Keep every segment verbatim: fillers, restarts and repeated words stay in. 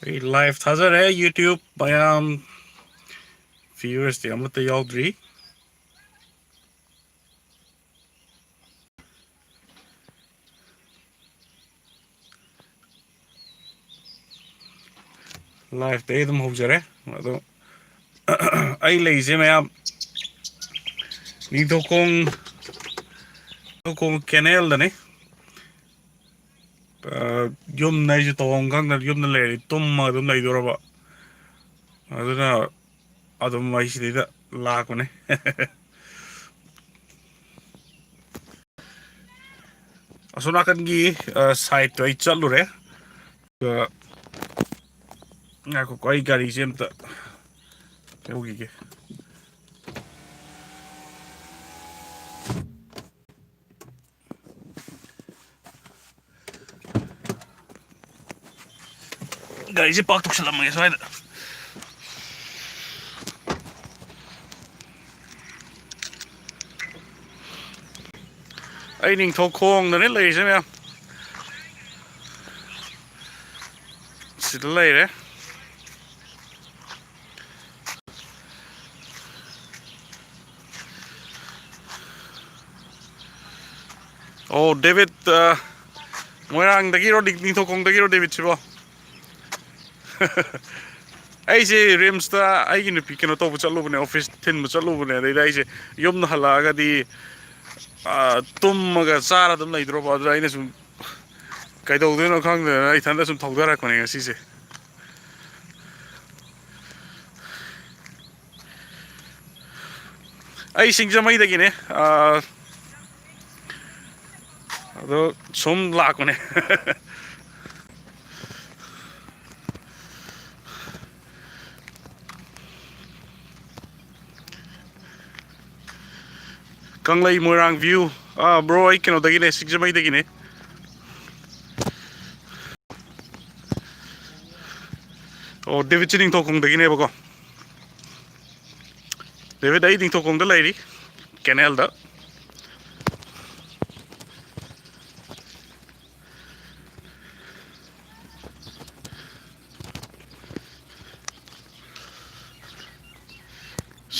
ꯑꯩ live ꯊꯥꯖꯔꯦ YouTube ꯃꯌꯥꯝ꯫ ꯚ꯭ꯌꯨꯋꯔꯁꯇꯤ ꯑꯃꯠꯇ ꯌꯥꯎꯗ꯭ꯔꯤ꯫ ꯂꯥꯏꯐꯇ ꯑꯩ ꯑꯗꯨꯝ ꯍꯧꯖꯔꯦ꯫ ꯑꯗꯣ ꯑꯩ ꯂꯩꯁꯦ ꯃꯌꯥꯝ ꯅꯤꯡꯊꯧꯈꯣꯡ, ꯅꯤꯡꯊꯧꯈꯣꯡ ꯀꯦꯅꯦꯜꯗꯅꯤ꯫ ꯌꯨꯝꯗ ꯑꯩꯁꯨ ꯇꯧꯐꯝ ꯈꯪꯗꯅ ꯌꯨꯝꯗ ꯂꯩꯔꯗꯤ ꯇꯨꯝꯃꯒ ꯑꯗꯨꯝ ꯂꯩꯗꯣꯔꯕ꯫ ꯑꯗꯨꯅ ꯑꯗꯨꯝ ꯑꯩ ꯁꯤꯗꯩꯗ ꯂꯥꯛꯄꯅꯦ꯫ ꯑꯁꯣꯝ ꯅꯥꯀꯟꯒꯤ ꯁꯥꯏꯠꯇꯣ ꯑꯩ ꯆꯠꯂꯨꯔꯦ꯫ ꯑꯗꯨꯒ ꯉꯥꯏꯈꯣꯀꯣ, ꯑꯩ ꯒꯥꯔꯤꯁꯦ ꯑꯝꯇ ꯂꯧꯈꯤꯒꯦ꯫ ꯒꯥꯔꯤꯁꯦ ꯄꯥꯛ ꯊꯣꯛꯁꯜꯂꯝꯃꯒꯦ ꯁ꯭ꯋꯥꯏꯗ꯫ ꯑꯩ ꯅꯤꯡꯊꯧ ꯈꯣꯡꯗꯅꯦ ꯂꯩꯔꯤꯁꯦ ꯃꯌꯥꯝ꯫ ꯁꯤꯗ ꯂꯩꯔꯦ꯫ ꯑꯣ, ꯗꯦꯕꯤꯠ, ꯑ, ꯃꯣꯏꯔꯥꯡꯗꯒꯤꯔꯣ, ꯅꯤꯡ-, ꯅꯤꯡꯊꯧꯈꯣꯡꯗꯒꯤꯔꯣ ꯗꯦꯕꯤꯠꯁꯤꯕꯣ? ꯑꯩꯁꯦ ꯔꯤꯝꯁꯇ ꯑꯩꯒꯤ ꯅꯨꯄꯤ ꯀꯩꯅꯣ ꯇꯧꯕ ꯆꯠꯂꯨꯕꯅꯦ, ꯑꯣꯐꯤꯁ ꯊꯤꯟꯕ ꯆꯠꯂꯨꯕꯅꯦ꯫ ꯑꯗꯩꯗ ꯑꯩꯁꯦ ꯌꯨꯝꯗ ꯍꯜꯂꯛꯑꯒꯗꯤ, ꯑ, ꯇꯨꯝꯃꯒ ꯆꯥꯔ ꯑꯗꯨꯝ ꯂꯩꯗ꯭ꯔꯣꯕ꯫ ꯑꯗꯨꯗ ꯑꯩꯅ ꯁꯨꯝ ꯀꯩꯗꯧꯗꯣꯏꯅꯣ ꯈꯪꯗꯗꯅ ꯏꯊꯟꯇ ꯁꯨꯝ ꯊꯧꯗꯔꯛꯄꯅꯦ ꯉꯁꯤꯁꯦ꯫ ꯑꯩ ꯁꯤꯡꯖꯃꯩꯗꯒꯤꯅꯦ꯫ ꯑꯥ, ꯑꯗꯣ ꯁꯨꯝ ꯂꯥꯛꯄꯅꯦ꯫ ꯀꯪꯂꯩ ꯃꯣꯏꯔꯥꯡ ꯚ꯭ꯌꯨ꯫ ꯑꯥ, ꯕ꯭ꯔꯣ, ꯑꯩ ꯀꯩꯅꯣꯗꯒꯤꯅꯦ, ꯁꯤꯡꯖꯃꯩꯗꯒꯤꯅꯦ꯫ ꯑꯣ, ꯗꯦꯕꯤꯠꯁꯤ ꯅꯤꯡꯊꯧꯈꯣꯡꯗꯒꯤꯅꯦꯕꯀꯣ꯫ ꯗꯦꯕꯤꯠ, ꯑꯩ ꯅꯤꯡꯊꯧꯈꯣꯡꯗ ꯂꯩꯔꯤ, ꯀꯦꯅꯦꯜꯗ꯫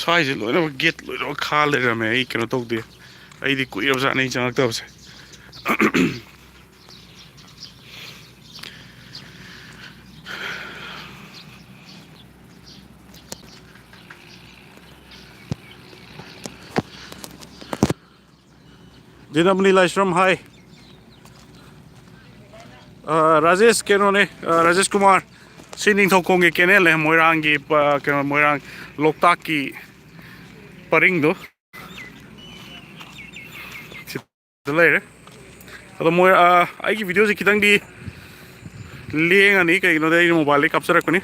ꯁ꯭ꯋꯥꯏꯁꯦ ꯂꯣꯏꯅꯃꯛ ꯒꯦꯠ ꯂꯣꯏꯅꯃꯛ ꯈꯥ ꯂꯩꯔꯝꯃꯦ꯫ ꯑꯩ ꯀꯩꯅꯣ ꯇꯧꯗꯦ, ꯑꯩꯗꯤ ꯀꯨꯏꯔꯕꯖꯥꯠꯅꯦ ꯑꯩ ꯆꯪꯉꯛꯇꯕꯁꯦ꯫ ꯗꯤꯅꯃꯅꯤ ꯂꯥꯏꯁ꯭ꯔꯝ, ꯍꯥꯏ꯫ ꯑ, ꯔꯥꯖꯦꯁ ꯀꯩꯅꯣꯅꯦ, ꯑ, ꯔꯥꯖꯦꯁ ꯀꯨꯃꯥꯔ꯫ ꯁꯤ ꯅꯤꯡꯊꯧꯈꯣꯡꯒꯤ ꯀꯦꯅꯦꯜꯅꯦ, ꯃꯣꯏꯔꯥꯡꯒꯤ, ꯑ, ꯀꯩꯅꯣ, ꯃꯣꯏꯔꯥꯡ ꯂꯣꯛꯇꯥꯛꯀꯤ ꯄꯔꯤꯡꯗꯣ ꯁꯤꯗ ꯂꯩꯔꯦ꯫ ꯑꯗꯣ ꯃꯣꯏ, ꯑ, ꯑꯩꯒꯤ ꯚꯤꯗꯤꯑꯣꯁꯦ ꯈꯤꯇꯪꯗꯤ ꯂꯦꯡꯉꯅꯤ, ꯀꯩꯒꯤꯅꯣꯗ ꯑꯩꯅ ꯃꯣꯕꯥꯏꯜꯗꯒꯤ ꯀꯥꯞꯆꯔꯛꯄꯅꯤ꯫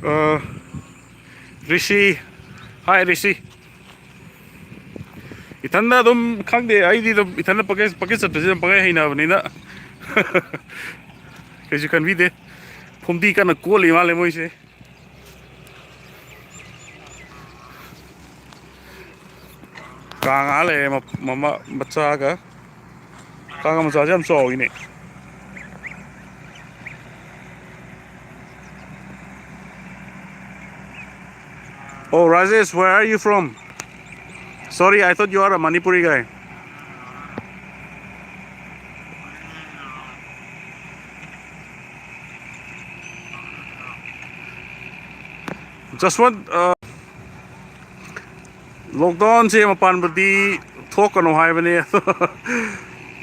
ꯑ, ꯔꯤꯁꯤ, ꯍꯥꯏ ꯔꯤꯁꯤ꯫ ꯏꯊꯟꯗ ꯑꯗꯨꯝ ꯈꯪꯗꯦ, ꯑꯩꯗꯤ ꯑꯗꯨꯝ ꯏꯊꯟꯗ ꯄꯀꯦꯠ, ꯄꯀꯦꯠ ꯆꯠꯄꯁꯦ ꯑꯗꯨꯝ ꯄꯪꯍꯩ ꯍꯩꯅꯕꯅꯤꯅ꯫ ꯀꯩꯁꯨ ꯈꯟꯕꯤꯗꯦ꯫ ꯐꯨꯝꯗꯤ ꯀꯟꯅ ꯀꯣꯜꯂꯤ ꯃꯥꯜꯂꯦ ꯃꯣꯏꯁꯦ꯫ ꯀꯥꯡ ꯑꯥ ꯂꯩꯔꯦ, ꯃ-, ꯃꯃꯥ ꯃꯆꯥꯒ꯫ ꯀꯥꯡ ꯃꯆꯥꯁꯦ ꯌꯥꯝ ꯆꯥꯎꯋꯤꯅꯦ꯫ Oh, Rajesh, where are you from? Sorry, I thought you are a Manipuri guy. Just one, uh, lockdownꯁꯦ ꯃꯄꯥꯟꯕꯨꯗꯤ ꯊꯣꯛꯀꯅꯨ ꯍꯥꯏꯕꯅꯦ꯫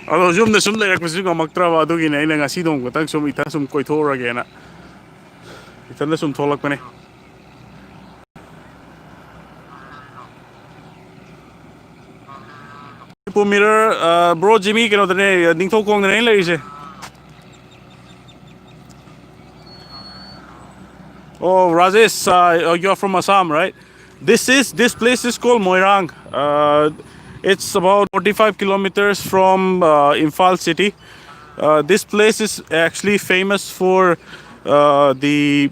ꯑꯗꯣ ꯌꯨꯝꯗ ꯁꯨꯝ ꯂꯩꯔꯛꯄꯁꯤꯁꯨ ꯉꯝꯃꯛꯇ꯭ꯔꯕ, ꯑꯗꯨꯒꯤꯅꯦ ꯑꯩꯅ ꯉꯁꯤ ꯅꯣꯡꯃ ꯈꯛꯇꯪ ꯁꯨꯝ ꯏꯊꯟ ꯁꯨꯝ ꯀꯣꯏꯊꯣꯛꯎꯔꯒꯦꯅ ꯏꯊꯟꯗ ꯁꯨꯝ ꯊꯣꯛꯂꯛꯄꯅꯦ꯫ ꯃꯅꯤꯄꯨꯔ ꯃꯤꯔꯔ, ꯑ, ꯕ꯭ꯔꯣ ꯖꯤꯃꯤ ꯀꯩꯅꯣꯗꯅꯦ, ꯅꯤꯡꯊꯧꯈꯣꯡꯗꯅꯦ ꯑꯩꯅ ꯂꯩꯔꯤꯁꯦ꯫ Oh, Rajesh, uh, you are from Assam, right? This is, this place is called Moirang. Uh, it's about forty-five kilometers from, uh, Imphal city. Uh, this place is actually famous for, uh, the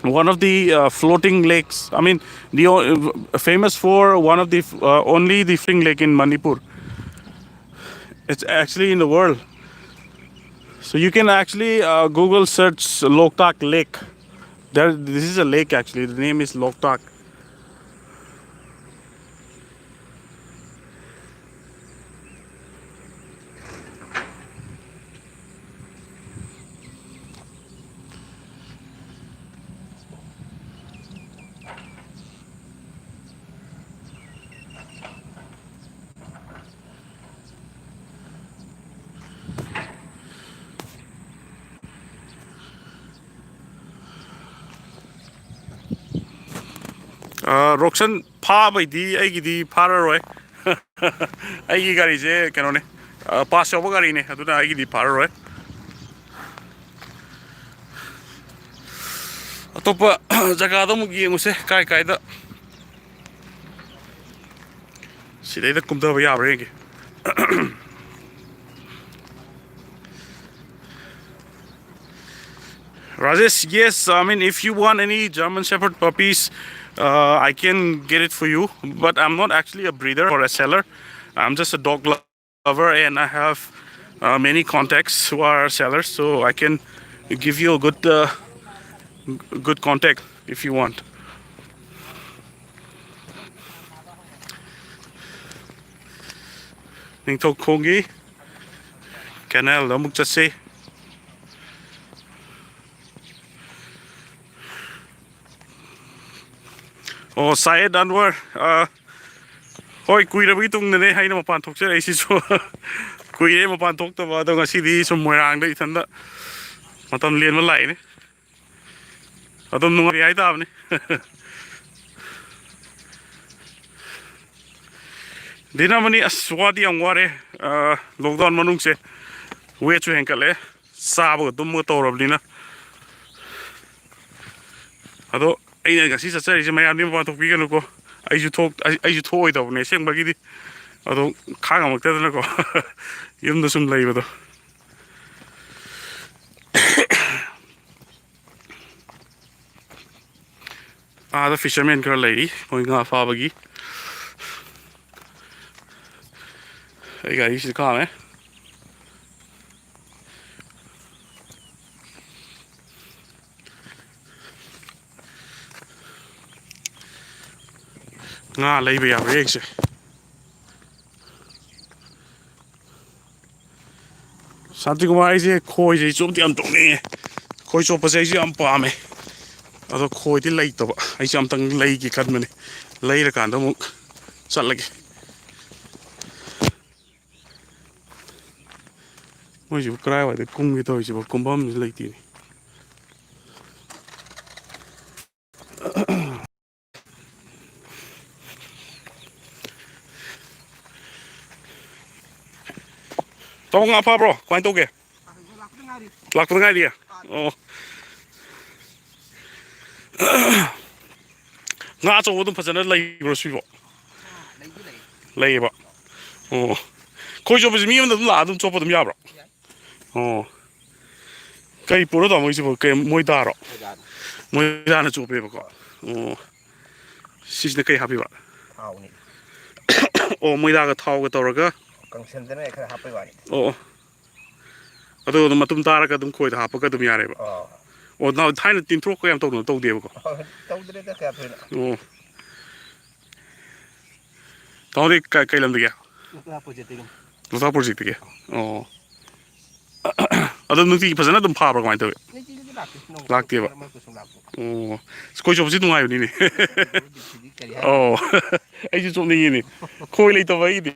one of the, uh, floating lakes. I mean, the o-, famous for one of the, uh, only the floating lake in Manipur. It's actually in the world. So you can actually uh, Google search Loktak Lake. There, this is a lake actually. The name is Loktak. ꯑ, ꯔꯣꯛꯁꯟ, ꯐꯥꯕꯩꯗꯤ ꯑꯩꯒꯤꯗꯤ ꯐꯥꯔꯔꯣꯏ꯫ ꯑꯩꯒꯤ ꯒꯥꯔꯤꯁꯦ ꯀꯩꯅꯣꯅꯦ, ꯑ, pass ꯌꯥꯎꯕ ꯒꯥꯔꯤꯅꯦ, ꯑꯗꯨꯅ ꯑꯩꯒꯤꯗꯤ ꯐꯥꯔꯔꯣꯏ꯫ ꯑꯇꯣꯞꯄ ꯖꯒꯥꯗ ꯑꯃꯨꯛ ꯌꯦꯡꯉꯨꯁꯦ, ꯀꯥꯏ ꯀꯥꯏꯗ꯫ ꯁꯤꯗꯩꯗ ꯀꯨꯝꯊꯕ ꯌꯥꯕ꯭ꯔꯥ ꯌꯦꯡꯒꯦ꯫ Rajesh, yes, I mean, if you want any German Shepherd puppies, uh, I can get it for you. But I'm not actually a breeder or a seller. I'm just a dog lover, and I have uh, many contacts who are sellers, so I can give you a good, uh, good contact if you want. ꯅꯤꯡꯊꯧꯈꯣꯡꯒꯤ canal ꯑꯃꯨꯛ ꯆꯠꯁꯤ꯫ ꯑꯣ, ꯁꯥꯏꯌꯦꯗ ꯑꯟꯋꯔ, ꯑ, ꯍꯣꯏ, ꯀꯨꯏꯔꯕꯒꯤ ꯇꯨꯡꯗꯅꯦ ꯑꯩꯅ ꯃꯄꯥꯟ ꯊꯣꯛꯆꯔꯛꯏꯁꯤꯁꯨ꯫ ꯀꯨꯏꯔꯦ ꯃꯄꯥꯟ ꯊꯣꯛꯇꯕ, ꯑꯗꯣ ꯉꯁꯤꯗꯤ ꯁꯨꯝ ꯃꯣꯏꯔꯥꯡꯗ ꯏꯊꯟꯗ ꯃꯇꯝ ꯂꯦꯟꯕ ꯂꯥꯛꯏꯅꯦ꯫ ꯑꯗꯨꯝ ꯅꯨꯡꯉꯥꯏ ꯍꯥꯏꯇꯥꯕꯅꯤ꯫ ꯗꯤꯅꯃꯅꯤ, ꯑꯁ, ꯋꯥꯗꯤ ꯌꯥꯝ ꯋꯥꯔꯦ꯫ ꯑ, ꯂꯣꯛꯗꯥꯎꯟ ꯃꯅꯨꯡꯁꯦ ꯋꯦꯠꯁꯨ ꯍꯦꯟꯀꯠꯂꯦ, ꯆꯥꯕꯒ ꯇꯨꯝꯕꯒ ꯇꯧꯔꯕꯅꯤꯅ꯫ ꯑꯗꯣ ꯑꯩꯅ ꯉꯁꯤ ꯆꯠꯆꯔꯤꯁꯦ, ꯃꯌꯥꯝꯗꯤ ꯃꯄꯥꯟ ꯊꯣꯛꯄꯤꯒꯅꯨꯀꯣ꯫ ꯑꯩꯁꯨ ꯊꯣꯛ-, ꯑꯩ-, ꯑꯩꯁꯨ ꯊꯣꯛꯑꯣꯏꯗꯕꯅꯦ ꯑꯁꯦꯡꯕꯒꯤꯗꯤ꯫ ꯑꯗꯣ ꯈꯥꯡꯉꯝꯃꯛꯇꯗꯅꯀꯣ꯫ ꯌꯨꯝꯗ ꯁꯨꯝ ꯂꯩꯕꯗꯣ꯫ ꯑꯥꯗ ꯐꯤꯁꯔꯃꯦꯟ ꯈꯔ ꯂꯩꯔꯤ, ꯃꯣꯏ ꯉꯥ ꯐꯥꯕꯒꯤ꯫ ꯑꯩ ꯒꯥꯔꯤꯁꯤꯗ ꯈꯥꯝꯃꯦ꯫ ꯉꯥ ꯂꯩꯕ ꯌꯥꯕ꯭ꯔꯥ ꯌꯦꯡꯁꯦ꯫ ꯁꯥꯟꯇꯤꯀꯨꯃꯥꯔ, ꯑꯩꯁꯦ ꯈꯣꯏꯁꯦ ꯆꯣꯞꯇꯤ ꯌꯥꯝ ꯇꯣꯛꯅꯤꯡꯉꯦ꯫ ꯈꯣꯏ ꯆꯣꯞꯄꯁꯦ ꯑꯩꯁꯨ ꯌꯥꯝ ꯄꯥꯝꯃꯦ꯫ ꯑꯗꯣ ꯈꯣꯏꯗꯤ ꯂꯩꯇꯕ꯫ ꯑꯩꯁꯨ ꯑꯝꯇꯪ ꯂꯩꯒꯦ ꯈꯟꯕꯅꯦ꯫ ꯂꯩꯔꯀꯥꯟꯗ ꯑꯃꯨꯛ ꯆꯠꯂꯒꯦ꯫ ꯃꯣꯏꯁꯤꯕꯨ ꯀꯔꯥꯏꯋꯥꯏꯗ ꯀꯨꯝꯒꯦ ꯇꯧꯔꯤꯁꯤꯕꯣ? ꯀꯨꯝꯐꯝꯁꯨ ꯂꯩꯇꯦꯅꯦ꯫ ꯇꯥꯃꯣ, ꯉꯥ ꯐꯥꯕ꯭ꯔꯣ? ꯀꯃꯥꯏꯅ ꯇꯧꯒꯦ? ꯂꯥꯛꯄꯗ ꯉꯥꯏꯔꯤ꯫ ꯑꯣ꯫ ꯉꯥ ꯑꯆꯧꯕ ꯑꯗꯨꯝ ꯐꯖꯅ ꯂꯩꯕ꯭ꯔꯣ ꯁꯤꯕꯣ? ꯂꯩꯌꯦꯕ꯫ ꯑꯣ꯫ ꯈꯣꯏ ꯆꯣꯞꯄꯁꯤ ꯃꯤ ꯑꯃꯅ ꯑꯗꯨꯝ ꯂꯥꯛꯑ ꯑꯗꯨꯝ ꯆꯣꯞꯄ ꯑꯗꯨꯝ ꯌꯥꯕ꯭ꯔꯣ? ꯑꯣ꯫ ꯀꯩ ꯄꯣꯠꯅꯣ ꯇꯥꯃꯣ ꯍꯣꯏꯁꯤꯕꯨ? ꯀꯩ, ꯃꯣꯏꯗꯥꯔꯣ? ꯃꯣꯏꯗꯥꯅ ꯆꯣꯞꯄꯦꯕꯀꯣ꯫ ꯑꯣ꯫ ꯁꯤꯁꯤꯅ ꯀꯩ ꯍꯥꯞꯄꯤꯕ? ꯊꯥꯎꯅꯤ꯫ ꯑꯣ, ꯃꯣꯏꯗꯥꯒ ꯊꯥꯎꯒ ꯇꯧꯔꯒ? ꯀꯪꯁꯟꯗꯅ ꯈꯔ ꯍꯥꯞꯄꯩ ꯋꯥꯅꯤ꯫ ꯑꯣ, ꯑꯣ꯫ ꯑꯗꯨ ꯑꯗꯨꯝ ꯃꯇꯨꯝ ꯇꯥꯔꯒ ꯑꯗꯨꯝ ꯈꯣꯏꯗ ꯍꯥꯞꯄꯒ ꯑꯗꯨꯝ ꯌꯥꯔꯦꯕ? ꯑꯥ꯫ ꯑꯣ, ꯅꯍꯥꯟ ꯊꯥꯏꯅ ꯇꯤꯟꯊ꯭ꯔꯣꯛꯀ ꯌꯥꯝ ꯇꯧꯗꯅ ꯇꯧꯗꯦꯕꯀꯣ? ꯇꯧꯗ꯭ꯔꯦꯗ ꯀꯌꯥ ꯊꯣꯏꯅ꯫ ꯑꯣ꯫ ꯇꯥꯃꯣꯗꯤ ꯀ-, ꯀꯩ ꯂꯝꯗꯒꯤ? ꯂꯣꯛꯇꯥꯛ ꯄ꯭ꯔꯣꯖꯦꯛꯇꯒꯤꯅꯤ꯫ ꯂꯣꯛꯇꯥꯛ ꯄ꯭ꯔꯣꯖꯦꯛꯇꯒꯤ? ꯑꯣ꯫ ꯑꯗꯣ ꯅꯨꯡꯇꯤꯒꯤ ꯐꯖꯅ ꯑꯗꯨꯝ ꯐꯥꯕ꯭ꯔꯥ ꯀꯃꯥꯏꯅ ꯇꯧꯏ? ꯅꯨꯡꯇꯤꯒꯤꯗꯤ ꯂꯥꯛꯇꯦ, ꯅꯣꯡ ꯂꯥꯛꯇꯦꯕ? ꯃꯔꯛ ꯃꯔꯛꯇ ꯁꯨꯝ ꯂꯥꯛꯄ꯫ ꯑꯣ꯫ ꯑꯁ, ꯈꯣꯏ ꯆꯣꯞꯄꯁꯤ ꯅꯨꯡꯉꯥꯏꯕꯅꯤꯅꯦ꯫ ꯕꯤꯠꯁꯤꯗꯤ ꯀꯔꯤ ꯍꯥꯏꯅꯤ? ꯑꯣ꯫ ꯑꯩꯁꯨ ꯆꯣꯞꯅꯤꯡꯉꯤꯅꯦ꯫ ꯈꯣꯏ ꯂꯩꯇꯕ ꯑꯩꯒꯤꯗꯤ꯫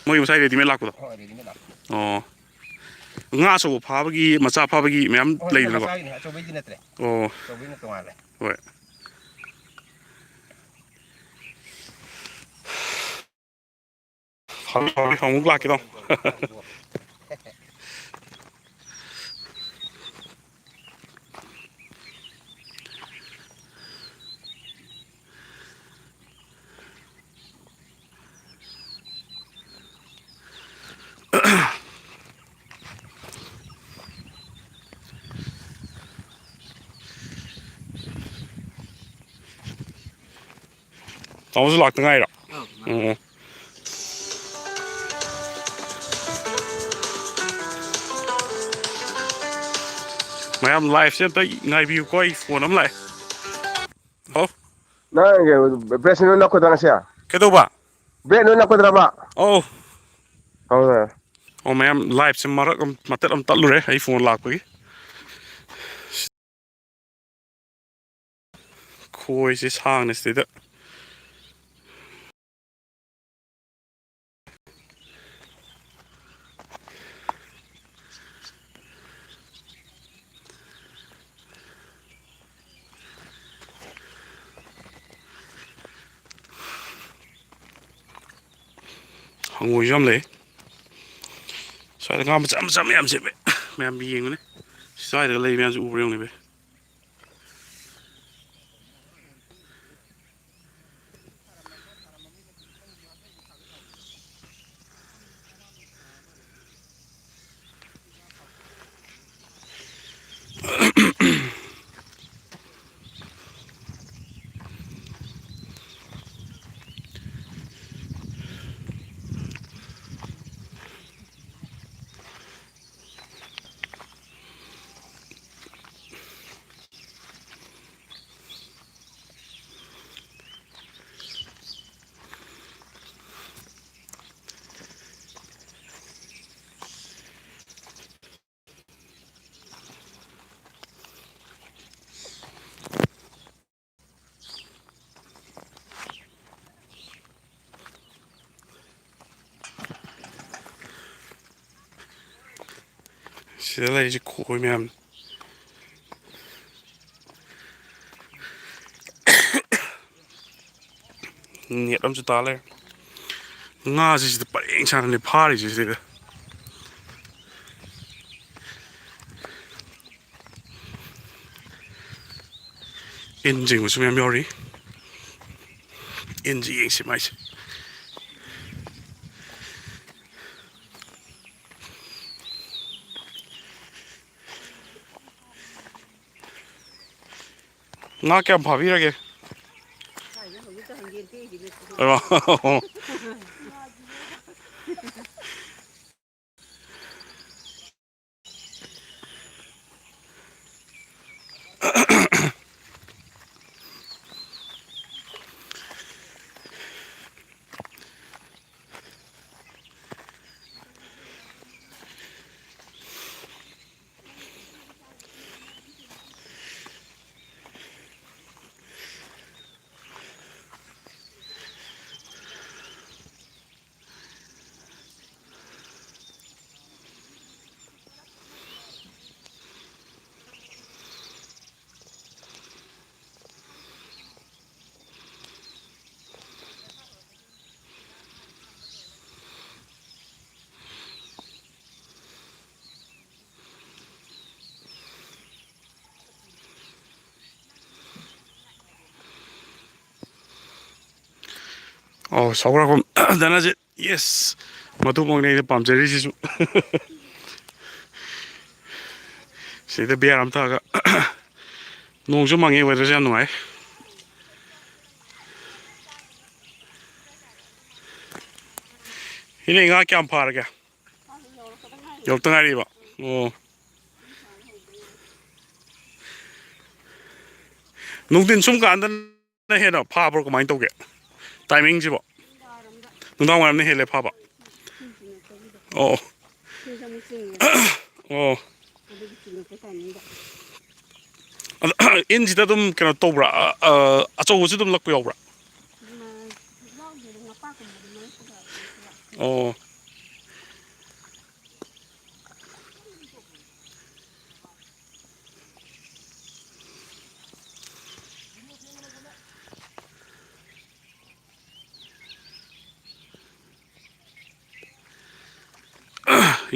ꯃꯣꯏ ꯉꯁꯥꯏ readymade ꯂꯥꯛꯄꯗꯣ? ꯍꯣꯏ, readymade ꯂꯥꯛꯄꯗꯣ꯫ ꯑꯣ꯫ ꯉꯥ ꯑꯆꯧꯕ ꯐꯥꯕꯒꯤ, ꯃꯆꯥ ꯐꯥꯕꯒꯤ ꯃꯌꯥꯝ ꯍꯣꯏ, ꯂꯩꯗꯅꯀꯣ? ꯃꯆꯥꯒꯤꯅꯦ, ꯑꯆꯧꯕꯩꯗꯤ ꯅꯠꯇ꯭ꯔꯦ꯫ ꯑꯣ꯫ ꯑꯆꯧꯕꯩꯅ ꯇꯣꯉꯥꯟꯅ ꯂꯩ꯫ ꯍꯣꯏ꯫ ꯍꯥꯎꯏ, ꯍꯥꯎꯏ, ꯑꯃꯨꯛ ꯂꯥꯛꯀꯦ ꯇꯧ꯫ ꯑꯃꯁꯨ ꯂꯥꯛꯇ ꯉꯥꯏꯔꯣ? ꯎꯝ꯫ ꯃꯌꯥꯝ live ꯁꯦ ꯑꯝꯇ ꯉꯥꯏꯕꯤꯌꯨꯀꯣ, ꯑꯩ phone ꯑꯃ ꯂꯥꯛꯑꯦ꯫ ꯍꯜꯂꯣ? ꯅꯪ ꯕ꯭ꯔꯦꯁ ꯅꯣꯏ ꯅꯛꯀꯗ꯭ꯔꯥ ꯉꯁꯤ? ꯀꯩꯗꯧꯕ? ꯕ꯭ꯔꯦꯁ ꯅꯣꯏ ꯅꯛꯀꯗ꯭ꯔꯕ? ꯑꯧ꯫ ꯍꯣꯏ, ꯍꯣꯏ꯫ ꯑꯣ, ꯃꯌꯥꯝ live ꯁꯦ ꯃꯔꯛ ꯑꯃ, ꯃꯇꯠ ꯑꯃ ꯇꯠꯂꯨꯔꯦ ꯑꯩ phone ꯂꯥꯛꯄꯒꯤ꯫ ꯈꯣꯏꯁꯦ ꯁꯥꯡꯅ ꯁꯤꯗꯩꯗ꯫ ꯍꯪꯉꯣꯏꯁꯨ ꯌꯥꯝ ꯂꯩ꯫ ꯁ꯭ꯋꯥꯏꯗ ꯉꯥ ꯃꯆꯥ ꯃꯆꯥ ꯃꯌꯥꯝꯁꯦ, ꯃꯌꯥꯝ ꯌꯦꯡꯉꯨꯅꯦ꯫ ꯁ꯭ꯋꯥꯏꯗ ꯂꯩ ꯃꯌꯥꯝꯁꯦ ꯎꯕ꯭ꯔꯥ ꯌꯦꯡꯉꯨꯅꯦ, ꯚꯥꯏ꯫ ꯁꯤꯗ ꯂꯩꯔꯤꯁꯦ ꯈꯣꯏ ꯃꯌꯥꯝꯅꯤ꯫ Net ꯑꯃꯁꯨ ꯇꯥ ꯂꯩꯔꯦ꯫ ꯉꯥꯁꯦ ꯁꯤꯗ ꯄꯔꯦꯡ ꯁꯥꯟꯅꯅꯦ ꯐꯥꯔꯤꯁꯦ ꯁꯤꯗ꯫ ꯏꯟ ꯆꯤꯡꯕꯁꯨ ꯃꯌꯥꯝ ꯌꯥꯎꯔꯤ꯫ ꯏꯟꯁꯤ ꯌꯦꯡꯁꯤ ꯃꯥꯏꯁꯦ꯫ ꯉꯥ ꯀꯌꯥꯝ ꯐꯥꯕꯤꯔꯒꯦ? ꯑꯣ꯫ ꯑꯣ, ꯁꯥꯎꯒ꯭ꯔꯥꯛꯄꯝ ꯙꯅꯖꯤꯠ, ꯌꯦꯁ, ꯃꯗꯨꯃꯛꯅꯤ ꯑꯩꯅ ꯄꯥꯝꯖꯔꯤꯁꯤꯁꯨ꯫ ꯁꯤꯗ ꯕꯤꯌꯥꯔ ꯑꯃ ꯊꯛꯑꯒ꯫ ꯅꯣꯡꯁꯨ ꯃꯪꯉꯤ, ꯋꯦꯗꯔꯁꯦ ꯌꯥꯝ ꯅꯨꯡꯉꯥꯏ꯫ ꯏꯅꯦ, ꯉꯥ ꯀꯌꯥꯝ ꯐꯥꯔꯒꯦ? ꯌꯧꯔꯛꯇ ꯉꯥꯏꯔꯤꯕ? ꯑꯣ꯫ ꯅꯨꯡꯊꯤꯟ ꯁꯨꯝ ꯀꯥꯟꯗꯅ ꯍꯦꯟꯅ ꯐꯥꯕ꯭ꯔꯣ, ꯀꯃꯥꯏꯅ ꯇꯧꯒꯦ ꯇꯥꯏꯃꯤꯡꯁꯤꯕꯣ? ꯅꯨꯡꯗꯥꯡ ꯋꯥꯏꯔꯝꯅ ꯍꯦꯜꯂꯦ ꯐꯥꯕ? ꯑꯣ꯫ ꯑꯣ꯫ ꯑꯗ ꯏꯟꯁꯤꯗ ꯑꯗꯨꯝ ꯀꯩꯅꯣ ꯇꯧꯕ꯭ꯔꯥ? ꯑ, ꯑ, ꯑꯆꯧꯕꯁꯨ ꯑꯗꯨꯝ ꯂꯛꯄ ꯌꯥꯎꯕ꯭ꯔꯥ? ꯑꯣ꯫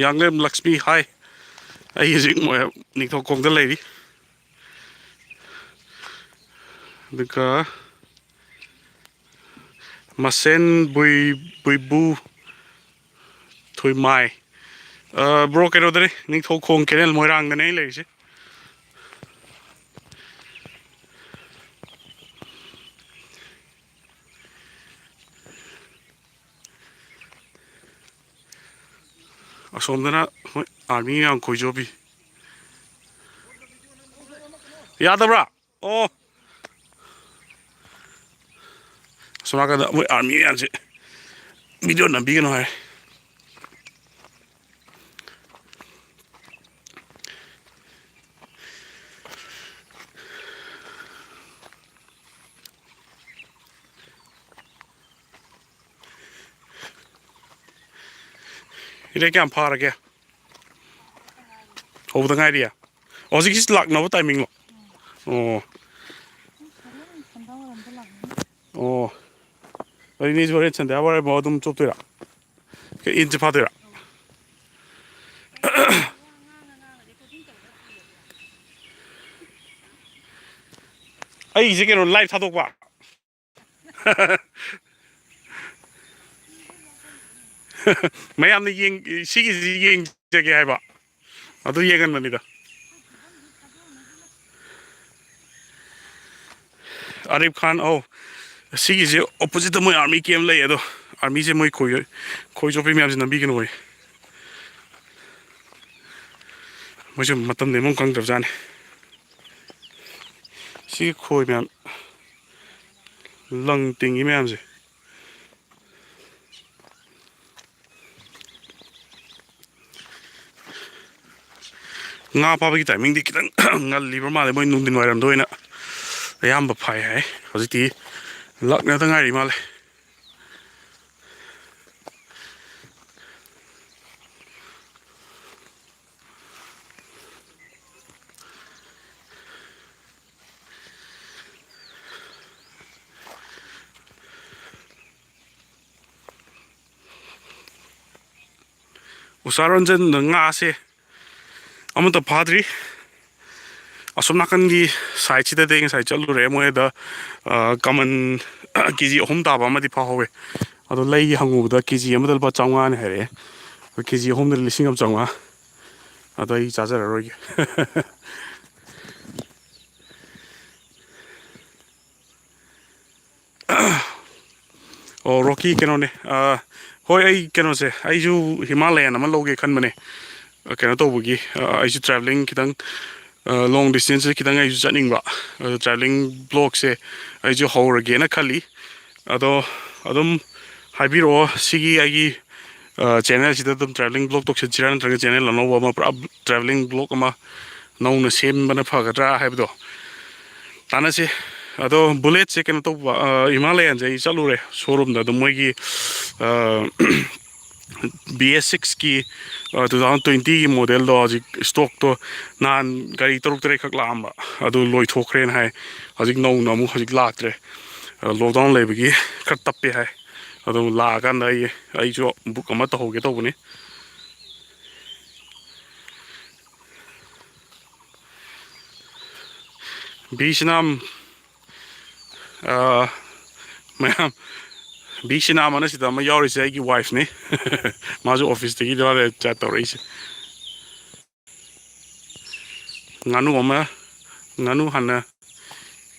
ꯌꯥꯡꯂꯦꯝ ꯂꯛꯁꯃꯤ, ꯍꯥꯏ꯫ ꯑꯩ ꯍꯧꯖꯤꯛ ꯃꯣꯏ ꯅꯤꯡꯊꯧꯈꯣꯡꯗ ꯂꯩꯔꯤ꯫ ꯑꯗꯨꯒ ꯃꯁꯦꯟ ꯕꯨꯏ-, ꯕꯨꯏꯕꯨ ꯊꯨꯏꯃꯥꯏ꯫ ꯑ, ꯕ꯭ꯔꯣ, ꯀꯩꯅꯣꯗꯅꯤ, ꯅꯤꯡꯊꯧꯈꯣꯡ ꯀꯦꯅꯦꯜ ꯃꯣꯏꯔꯥꯡꯗꯅꯦ ꯑꯩ ꯂꯩꯔꯤꯁꯦ꯫ ꯑꯁꯣꯝꯗꯅ ꯃꯣꯏ ꯑꯥꯔꯃꯤ ꯃꯌꯥꯝ ꯈꯣꯏ ꯆꯣꯞꯄꯤ꯫ ꯌꯥꯗꯕ꯭ꯔꯥ? ꯑꯣ꯫ ꯑꯁꯣꯝ ꯅꯥꯀꯟꯗ ꯃꯣꯏ ꯑꯥꯔꯃꯤ ꯃꯌꯥꯝꯁꯦ ꯚꯤꯗꯤꯑꯣ ꯅꯝꯕꯤꯒꯅꯨ ꯍꯥꯏ꯫ ꯏꯔꯦ ꯀꯌꯥꯝ ꯐꯥꯔꯒꯦ? ꯍꯧꯕꯗ ꯉꯥꯏꯔꯤꯌꯦ꯫ ꯑꯣ, ꯍꯧꯖꯤꯛꯀꯤ ꯂꯥꯛꯅꯕ ꯇꯥꯏꯃꯤꯡꯂꯣ? ꯑꯣ꯫ ꯑꯣ꯫ ꯑꯗꯨꯗꯤ ꯍꯣꯔꯦꯟ ꯁꯟꯗ꯭ꯌꯥ ꯋꯥꯏꯔꯝ ꯑꯗꯨꯝ ꯆꯣꯞꯇꯣꯏꯔꯥ? ꯏꯟꯁꯦ ꯐꯥꯗꯣꯏꯔꯥ? ꯑꯩꯒꯤꯁꯦ ꯀꯩꯅꯣ, ꯂꯥꯏꯚ ꯊꯥꯗꯣꯛꯄ꯫ ꯃꯌꯥꯝꯅ ꯌꯦꯡ-, ꯁꯤꯒꯤꯁꯤ ꯌꯦꯡꯖꯒꯦ ꯍꯥꯏꯕ꯫ ꯑꯗꯨ ꯌꯦꯡꯍꯟꯕꯅꯤꯗ꯫ ꯑꯥꯔꯤꯐ ꯈꯥꯟ, ꯑꯧ, ꯁꯤꯒꯤꯁꯦ ꯑꯣꯄꯣꯖꯤꯠꯇ ꯃꯣꯏ ꯑꯥꯔꯃꯤ ꯀꯦꯝ ꯂꯩ, ꯑꯗꯣ ꯑꯥꯔꯃꯤꯁꯦ ꯃꯣꯏ ꯈꯣꯏ, ꯈꯣꯏ ꯆꯣꯞꯄꯤ ꯃꯌꯥꯝꯁꯦ ꯅꯝꯕꯤꯒꯅꯨ ꯍꯣꯏ꯫ ꯃꯣꯏꯁꯨ ꯃꯇꯝ ꯂꯦꯟꯐꯝ ꯈꯪꯗꯕꯖꯥꯠꯅꯤ꯫ ꯁꯤꯒꯤ ꯈꯣꯏ ꯃꯌꯥꯝ, ꯂꯪ ꯇꯤꯡꯉꯤ ꯃꯌꯥꯝꯁꯦ꯫ ꯉꯥ ꯐꯥꯕꯒꯤ ꯇꯥꯏꯃꯤꯡꯗꯤ ꯈꯤꯇꯪ ꯉꯜꯂꯤꯕ ꯃꯥꯜꯂꯦ꯫ ꯃꯣꯏ ꯅꯨꯡꯊꯤꯟ ꯋꯥꯏꯔꯝꯗ ꯑꯣꯏꯅ ꯑꯌꯥꯝꯕ ꯐꯥꯏ ꯍꯥꯏ꯫ ꯍꯧꯖꯤꯛꯇꯤ ꯂꯛꯅꯗ ꯉꯥꯏꯔꯤ ꯃꯥꯜꯂꯦ꯫ ꯎꯁꯥ ꯔꯟꯖꯟꯗ ꯉꯥꯁꯦ ꯑꯃꯠꯇ ꯐꯥꯗ꯭ꯔꯤ꯫ ꯑꯁꯣꯝ ꯅꯥꯀꯟꯒꯤ ꯁꯥꯏꯠꯁꯤꯗꯗꯤ ꯑꯩ ꯉꯁꯥꯏ ꯆꯠꯂꯨꯔꯦ꯫ ꯃꯣꯏꯗ, ꯑ, ꯀꯃꯟ ꯀꯦ ꯖꯤ ꯑꯍꯨꯝ ꯇꯥꯕ ꯑꯃꯗꯤ ꯐꯥꯍꯧꯋꯦ꯫ ꯑꯗꯣ ꯂꯩꯒꯤ ꯍꯪꯉꯨꯕꯗ ꯀꯦ ꯖꯤ ꯑꯃꯗ ꯂꯨꯄꯥ ꯆꯥꯝꯃꯉꯥꯅꯦ ꯍꯥꯏꯔꯛꯑꯦ꯫ ꯑꯗꯣ ꯀꯦ ꯖꯤ ꯑꯍꯨꯝꯗ ꯂꯤꯁꯤꯡ ꯑꯃ ꯆꯥꯝꯃꯉꯥ꯫ ꯑꯗꯣ ꯑꯩ ꯆꯥꯖꯔꯔꯣꯏꯒꯦ꯫ ꯑꯣ, ꯔꯣꯀꯤ, ꯀꯩꯅꯣꯅꯦ꯫ ꯑ, ꯍꯣꯏ, ꯑꯩ ꯀꯩꯅꯣꯁꯦ, ꯑꯩꯁꯨ ꯍꯤꯃꯥꯂꯌꯟ ꯑꯃ ꯂꯧꯒꯦ ꯈꯟꯕꯅꯦ꯫ ꯑ, ꯀꯩꯅꯣ ꯇꯧꯕꯒꯤ, ꯑ, ꯑꯩꯁꯨ travelling ꯈꯤꯇꯪ, ꯑ, long distance ꯈꯤꯇꯪ ꯑꯩꯁꯨ ꯆꯠꯅꯤꯡꯕ꯫ ꯑꯗꯣ travelling vlogꯁꯦ ꯑꯩꯁꯨ ꯍꯧꯔꯒꯦꯅ ꯈꯜꯂꯤ꯫ ꯑꯗꯣ ꯑꯗꯨꯝ ꯍꯥꯏꯕꯤꯔꯛꯑꯣ, ꯁꯤꯒꯤ ꯑꯩꯒꯤ, ꯑ, channelꯁꯤꯗ ꯑꯗꯨꯝ travelling vlog ꯇꯧꯁꯤꯟꯁꯤꯔꯥ, ꯅꯠꯇ꯭ꯔꯒ channel ꯑꯅꯧꯕ ꯑꯃ, ꯄꯨꯔꯥ travelling vlog ꯑꯃ ꯅꯧꯅ ꯁꯦꯝꯕꯅ ꯐꯒꯗ꯭ꯔꯥ ꯍꯥꯏꯕꯗꯣ ꯇꯥꯟꯅꯁꯤ꯫ ꯑꯗꯣ Bulletꯁꯦ ꯀꯩꯅꯣ ꯇꯧꯕ, ꯑ, ꯍꯤꯃꯥꯂꯌꯟꯁꯦ ꯑꯩ ꯆꯠꯂꯨꯔꯦ showroomꯗ꯫ ꯑꯗꯨꯝ ꯃꯣꯏꯒꯤ, ꯑ, BS sixꯀꯤ, ꯑ, two thousand twentyꯒꯤ modelꯗꯣ ꯍꯧꯖꯤꯛ stockꯇꯣ ꯅꯍꯥꯟ ꯒꯥꯔꯤ ꯇꯔꯨꯛ ꯇꯔꯦꯠꯈꯛ ꯂꯥꯛꯑꯝꯕ, ꯑꯗꯨ ꯂꯣꯏꯊꯣꯛꯈ꯭ꯔꯦꯅ ꯍꯥꯏ꯫ ꯍꯧꯖꯤꯛ ꯅꯧꯅ ꯑꯃꯨꯛ ꯍꯧꯖꯤꯛ ꯂꯥꯛꯇ꯭ꯔꯦ꯫ ꯑ, lockdown ꯂꯩꯕꯒꯤ ꯈꯔ ꯇꯞꯄꯦ ꯍꯥꯏ꯫ ꯑꯗꯨ ꯂꯥꯛꯑꯀꯥꯟꯗ ꯑꯩ, ꯑꯩꯁꯨ book ꯑꯃ ꯇꯧꯍꯧꯒꯦ ꯇꯧꯕꯅꯤ꯫ ꯕꯤ ꯁꯤꯅꯥꯝ, ꯑ, ꯃꯌꯥꯝ, ꯕꯤ ꯁꯤꯅꯥꯝ ꯑꯅ ꯁꯤꯗ ꯑꯃ ꯌꯥꯎꯔꯤꯁꯦ ꯑꯩꯒꯤ wifeꯅꯤ꯫ ꯃꯥꯁꯨ officeꯇꯒꯤ ꯃꯥꯅ chat ꯇꯧꯔꯛꯏꯁꯦ꯫ ꯉꯥꯅꯨ ꯑꯃ, ꯉꯥꯅꯨ ꯍꯥꯟꯅ,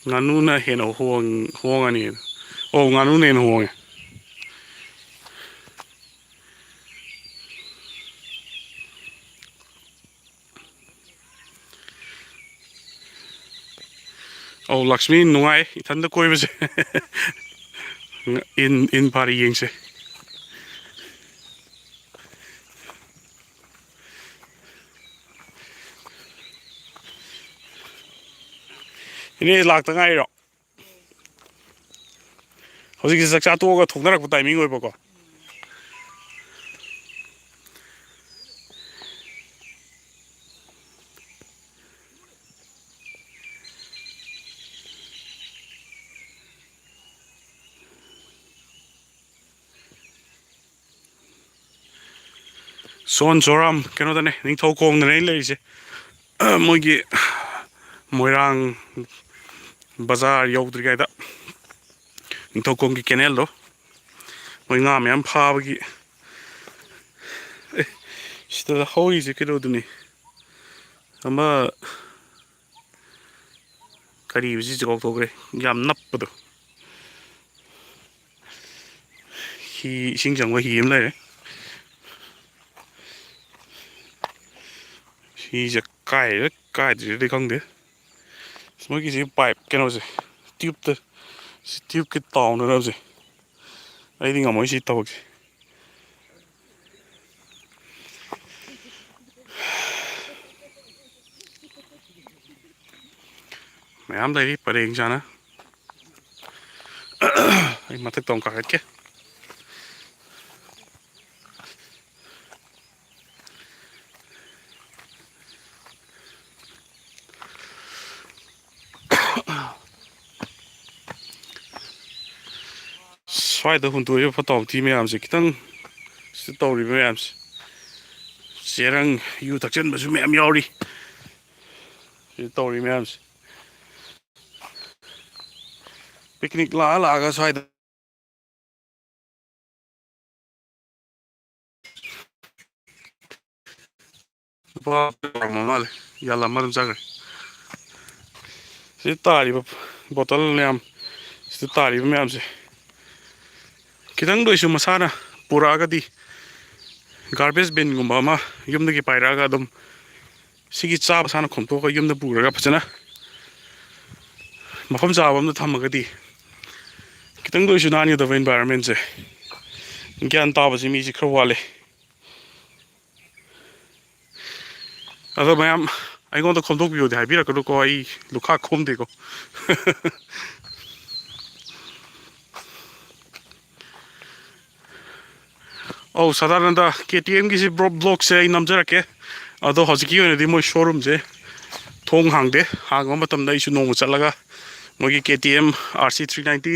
ꯉꯥꯅꯨꯅ ꯍꯦꯟꯅ ꯍꯣꯡ-, ꯍꯣꯡꯉꯅꯤ꯫ ꯑꯣ, ꯉꯥꯅꯨꯅ ꯍꯦꯟꯅ ꯍꯣꯡꯉꯦ꯫ ꯑꯧ, ꯂꯛꯁꯃꯤ, ꯅꯨꯡꯉꯥꯏ ꯏꯊꯟꯗ ꯀꯣꯏꯕꯁꯦ꯫ ꯏꯟ, ꯏꯟ ꯐꯥꯔꯤ ꯌꯦꯡꯁꯦ꯫ ꯏꯅꯦ ꯂꯥꯛꯇ ꯉꯥꯏꯔꯣ? ꯍꯧꯖꯤꯛꯁꯦ ꯆꯥꯛꯆꯥ ꯇꯣꯛꯑꯒ ꯊꯣꯛꯅꯔꯛꯄ timing ꯑꯣꯏꯕꯀꯣ꯫ ꯁꯣꯟ ꯁꯣꯔꯥꯝ ꯀꯩꯅꯣꯗꯅꯦ, ꯅꯤꯡꯊꯧꯈꯣꯡꯗꯅꯦ ꯑꯩ ꯂꯩꯔꯤꯁꯦ꯫ ꯃꯣꯏꯒꯤ ꯃꯣꯏꯔꯥꯡ ꯕꯖꯥꯔ ꯌꯧꯗ꯭ꯔꯤꯉꯩꯗ ꯅꯤꯡꯊꯧꯈꯣꯡꯒꯤ canalꯗꯣ, ꯃꯣꯏ ꯉꯥ ꯃꯌꯥꯝ ꯐꯥꯕꯒꯤ꯫ ꯑꯦ, ꯁꯤꯗ ꯍꯧꯔꯤꯁꯦ ꯀꯩꯅꯣꯗꯨꯅꯤ, ꯑꯃ ꯀꯔꯤꯕ ꯁꯤꯁꯦ ꯀꯥꯎꯊꯣꯛꯈ꯭ꯔꯦ, ꯌꯥꯝ ꯅꯞꯄꯗꯣ꯫ ꯏꯁꯤꯡ ꯆꯪꯕ ꯍꯤ ꯑꯃ ꯂꯩꯔꯦ꯫ ꯍꯤꯁꯦ ꯀꯥꯏꯔ ꯀꯥꯏꯗ꯭ꯔꯤꯔꯗꯤ ꯈꯪꯗꯦ꯫ ꯑꯁ, ꯃꯣꯏꯒꯤꯁꯤ ꯄꯥꯏꯞ ꯀꯩꯅꯣꯁꯦ, ꯇ꯭ꯌꯨꯕꯇ, ꯁꯤ ꯇ꯭ꯌꯨꯕꯀꯤ ꯇꯥꯎꯅꯅꯕꯁꯦ꯫ ꯑꯩꯗꯤ ꯉꯝꯃꯣꯏ ꯁꯤ ꯊꯕꯛꯁꯦ꯫ ꯃꯌꯥꯝ ꯂꯩꯔꯤ ꯄꯔꯦꯡ ꯁꯥꯅ꯫ ꯑꯩ ꯃꯊꯛꯇ ꯑꯃꯨꯛ ꯀꯥꯈꯠꯀꯦ꯫ ꯁ꯭ꯋꯥꯏꯗ ꯍꯨꯟꯗꯣꯛꯏꯕ ꯐꯠꯇ ꯍꯥꯎꯊꯤ ꯃꯌꯥꯝꯁꯦ ꯈꯤꯇꯪ, ꯁꯤꯗ ꯇꯧꯔꯤꯕ ꯃꯌꯥꯝꯁꯦ, ꯆꯦꯔꯪ, ꯌꯨ ꯊꯛꯆꯟꯕꯁꯨ ꯃꯌꯥꯝ ꯌꯥꯎꯔꯤ꯫ ꯁꯤꯗ ꯇꯧꯔꯤ ꯃꯌꯥꯝꯁꯦ, ꯄꯤꯛꯅꯤꯛ ꯂꯥꯛꯑ ꯂꯥꯛꯑꯒ ꯁ꯭ꯋꯥꯏꯗ ꯂꯨꯄꯥ ꯇꯔꯥꯃꯉꯥ ꯃꯥꯜꯂꯦ, ꯌꯥꯜꯂꯝꯃ ꯑꯗꯨꯝ ꯆꯠꯈ꯭ꯔꯦ꯫ ꯁꯤꯗ ꯇꯥꯔꯤꯕ ꯕꯣꯇꯜ ꯃꯌꯥꯝ, ꯁꯤꯗ ꯇꯥꯔꯤꯕ ꯃꯌꯥꯝꯁꯦ ꯈꯤꯇꯪꯗ ꯑꯣꯏꯁꯨ ꯃꯁꯥꯅ ꯄꯨꯔꯛꯑꯒꯗꯤ, ꯒꯥꯔꯕꯦꯖ ꯕꯤꯟꯒꯨꯝꯕ ꯑꯃ ꯌꯨꯝꯗꯒꯤ ꯄꯥꯏꯔꯛꯑꯒ ꯑꯗꯨꯝ ꯁꯤꯒꯤ ꯆꯥꯕ ꯁꯥꯅ ꯈꯣꯝꯊꯣꯛꯑꯒ ꯌꯨꯝꯗ ꯄꯨꯔꯒ ꯐꯖꯅ ꯃꯐꯝ ꯆꯥꯕ ꯑꯝꯗ ꯊꯝꯃꯒꯗꯤ ꯈꯤꯇꯪꯗ ꯑꯣꯏꯁꯨ ꯅꯥꯟꯒꯗꯕ ꯏꯟꯚꯥꯏꯔꯣꯟꯃꯦꯟꯁꯦ꯫ ꯒ꯭ꯌꯥꯟ ꯇꯥꯕꯁꯤ ꯃꯤꯁꯤ ꯈꯔ ꯋꯥꯠꯂꯦ꯫ ꯑꯗꯣ ꯃꯌꯥꯝ ꯑꯩꯉꯣꯟꯗ ꯈꯣꯝꯗꯣꯛꯄꯤꯌꯣꯗꯤ ꯍꯥꯏꯕꯤꯔꯛꯀꯅꯨꯀꯣ, ꯑꯩ ꯂꯨꯈꯥꯛ ꯈꯣꯝꯗꯦꯀꯣ꯫ ꯑꯧ, ꯁꯗꯥꯅꯟꯗ, ꯀꯦ ꯇꯤ ꯑꯦꯝꯒꯤꯁꯤ ꯕ꯭ꯂꯣꯛꯁꯦ ꯑꯩ ꯅꯝꯖꯔꯛꯀꯦ꯫ ꯑꯗꯣ ꯍꯧꯖꯤꯛꯀꯤ ꯑꯣꯏꯅꯗꯤ ꯃꯣꯏ ꯁꯣꯔꯨꯝꯁꯦ ꯊꯣꯡ ꯍꯥꯡꯗꯦ꯫ ꯍꯥꯡꯕ ꯃꯇꯝꯗ ꯑꯩꯁꯨ ꯅꯣꯡꯃ ꯆꯠꯂꯒ ꯃꯣꯏꯒꯤ K T M R C three ninety,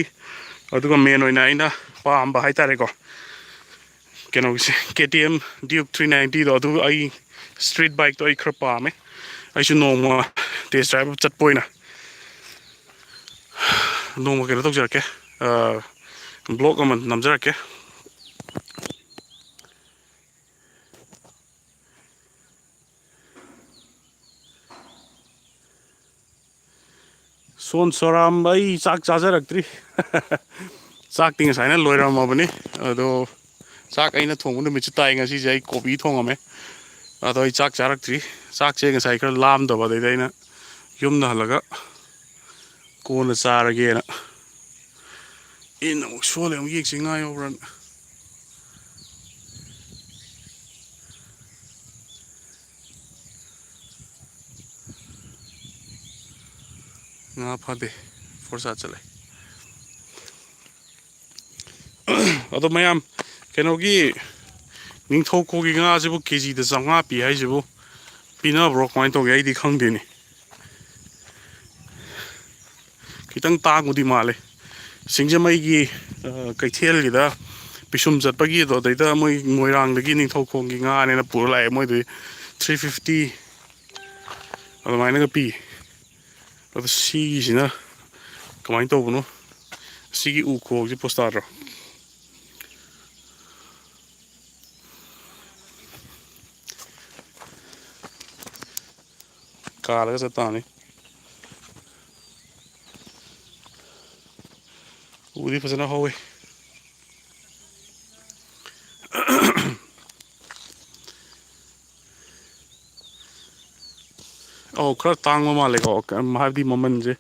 ꯑꯗꯨꯒ ꯃꯦꯟ ꯑꯣꯏꯅ ꯑꯩꯅ ꯄꯥꯝꯕ ꯍꯥꯏꯇꯥꯔꯦꯀꯣ, ꯀꯩꯅꯣꯒꯤꯁꯦ, K T M duke three ꯅꯥꯏꯟꯇꯤꯗꯣ, ꯑꯗꯨ ꯑꯩ ꯁ꯭ꯇ꯭ꯔꯤꯠ ꯕꯥꯏꯛꯇꯣ ꯑꯩ ꯈꯔ ꯄꯥꯝꯃꯦ꯫ ꯑꯩꯁꯨ ꯅꯣꯡꯃ ꯇꯦꯁ ꯗ꯭ꯔꯥꯏꯚ ꯆꯠꯄ ꯑꯣꯏꯅ ꯅꯣꯡꯃ ꯀꯩꯅꯣ ꯇꯧꯖꯔꯛꯀꯦ, ꯕ꯭ꯂꯣꯛ ꯑꯃ ꯅꯝꯖꯔꯛꯀꯦ꯫ ꯁꯣꯟ ꯁꯣꯔꯥꯝ, ꯑꯩ ꯆꯥꯛ ꯆꯥꯖꯔꯛꯇ꯭ꯔꯤ꯫ ꯆꯥꯛꯇꯤ ꯉꯁꯥꯏꯅ ꯂꯣꯏꯔꯝꯃꯕꯅꯤ꯫ ꯑꯗꯣ ꯆꯥꯛ ꯑꯩꯅ ꯊꯣꯡꯕ ꯅꯨꯃꯤꯠꯁꯨ ꯇꯥꯏ꯫ ꯉꯁꯤꯁꯦ ꯑꯩ ꯀꯣꯕꯤ ꯊꯣꯡꯉꯝꯃꯦ꯫ ꯑꯗꯣ ꯑꯩ ꯆꯥꯛ ꯆꯥꯔꯛꯇ꯭ꯔꯤ꯫ ꯆꯥꯛꯁꯦ ꯉꯁꯥꯏ ꯈꯔ ꯂꯥꯝꯗꯕ, ꯑꯗꯩꯗ ꯑꯩꯅ ꯌꯨꯝꯗ ꯍꯜꯂꯒ ꯀꯣꯟꯅ ꯆꯥꯔꯒꯦꯅ꯫ ꯏꯟ ꯑꯃꯨꯛ ꯁꯣꯜꯂꯦ, ꯑꯃꯨꯛ ꯌꯦꯡꯁꯤ ꯉꯥ ꯌꯥꯎꯕ꯭ꯔꯥꯅ꯫ ꯉꯥ ꯐꯥꯗꯦ, ꯐꯣꯔꯁꯥ ꯆꯠꯂꯦ꯫ ꯑꯗꯣ ꯃꯌꯥꯝ, ꯀꯩꯅꯣꯒꯤ ꯅꯤꯡꯊꯧꯈꯣꯡꯒꯤ ꯉꯥꯁꯤꯕꯨ ꯀꯦ ꯖꯤꯗ ꯆꯥꯝꯃꯉꯥ ꯄꯤ ꯍꯥꯏꯁꯤꯕꯨ ꯄꯤꯅꯕ꯭ꯔꯣ? ꯀꯃꯥꯏꯅ ꯇꯧꯒꯦ? ꯑꯩꯗꯤ ꯈꯪꯗꯦꯅꯦ꯫ ꯈꯤꯇꯪ ꯇꯥꯡꯕꯗꯤ ꯃꯥꯜꯂꯦ꯫ ꯁꯤꯡꯖꯃꯩꯒꯤ, ꯑ, ꯀꯩꯊꯦꯜꯒꯤꯗ ꯄꯤꯁꯨꯝ ꯆꯠꯄꯒꯤꯗꯣ, ꯑꯗꯩꯗ ꯃꯣꯏ ꯃꯣꯏꯔꯥꯡꯗꯒꯤ ꯅꯤꯡꯊꯧꯈꯣꯡꯒꯤ ꯉꯥꯅꯦꯅ ꯄꯨꯔ ꯂꯥꯛꯑꯦ꯫ ꯃꯣꯏꯗꯗꯤ ꯊ꯭ꯔꯤ ꯐꯤꯐꯇꯤ ꯑꯗꯨꯃꯥꯏꯅꯒ ꯄꯤ꯫ ꯑꯗꯣ ꯁꯤꯒꯤꯁꯤꯅ ꯀꯃꯥꯏꯅ ꯇꯧꯕꯅꯣ? ꯁꯤꯒꯤ ꯎ ꯈꯨꯍꯧꯁꯤ ꯄꯣꯁ ꯇꯥꯗ꯭ꯔꯣ? ꯀꯥꯜꯂꯒ ꯆꯠ ꯇꯥꯕꯅꯤ꯫ ꯎꯗꯤ ꯐꯖꯅ ꯍꯧꯋꯦ꯫ ꯑꯧ, ꯈꯔ ꯇꯥꯡꯕ ꯃꯥꯜꯂꯦꯀꯣ, ꯀꯩꯝ, ꯍꯥꯏꯕꯗꯤ ꯃꯃꯜꯁꯦ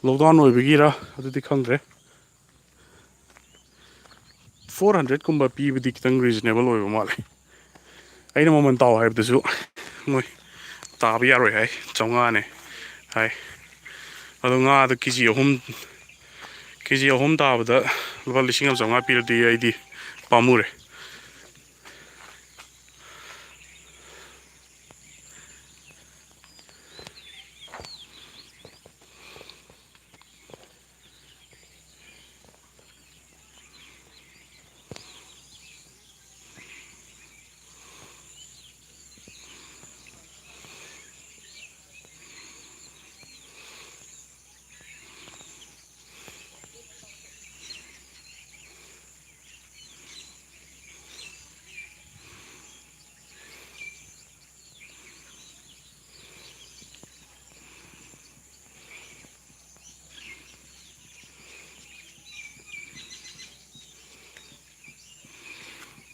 ꯂꯣꯛꯗꯥꯎꯟ ꯑꯣꯏꯕꯒꯤꯔ ꯑꯗꯨꯗꯤ ꯈꯪꯗ꯭ꯔꯦ꯫ ꯐꯣꯔ ꯍꯟꯗ꯭ꯔꯦꯠꯀꯨꯝꯕ ꯄꯤꯕꯗꯤ ꯈꯤꯇꯪ ꯔꯤꯖꯅꯦꯕꯜ ꯑꯣꯏꯕ ꯃꯥꯜꯂꯦ꯫ ꯑꯩꯅ ꯃꯃꯜ ꯇꯥꯎ ꯍꯥꯏꯕꯗꯁꯨ ꯃꯣꯏ ꯇꯥꯕ ꯌꯥꯔꯣꯏ ꯍꯥꯏ, ꯆꯥꯝꯃꯉꯥꯅꯦ ꯍꯥꯏ꯫ ꯑꯗꯣ ꯉꯥꯗꯣ ꯀꯦ ꯖꯤ ꯑꯍꯨꯝ, ꯀꯦ ꯖꯤ ꯑꯍꯨꯝ ꯇꯥꯕꯗ ꯂꯨꯄꯥ ꯂꯤꯁꯤꯡ ꯑꯃ ꯆꯥꯝꯃꯉꯥ ꯄꯤꯔꯗꯤ ꯑꯩꯗꯤ ꯄꯥꯝꯃꯨꯔꯦ꯫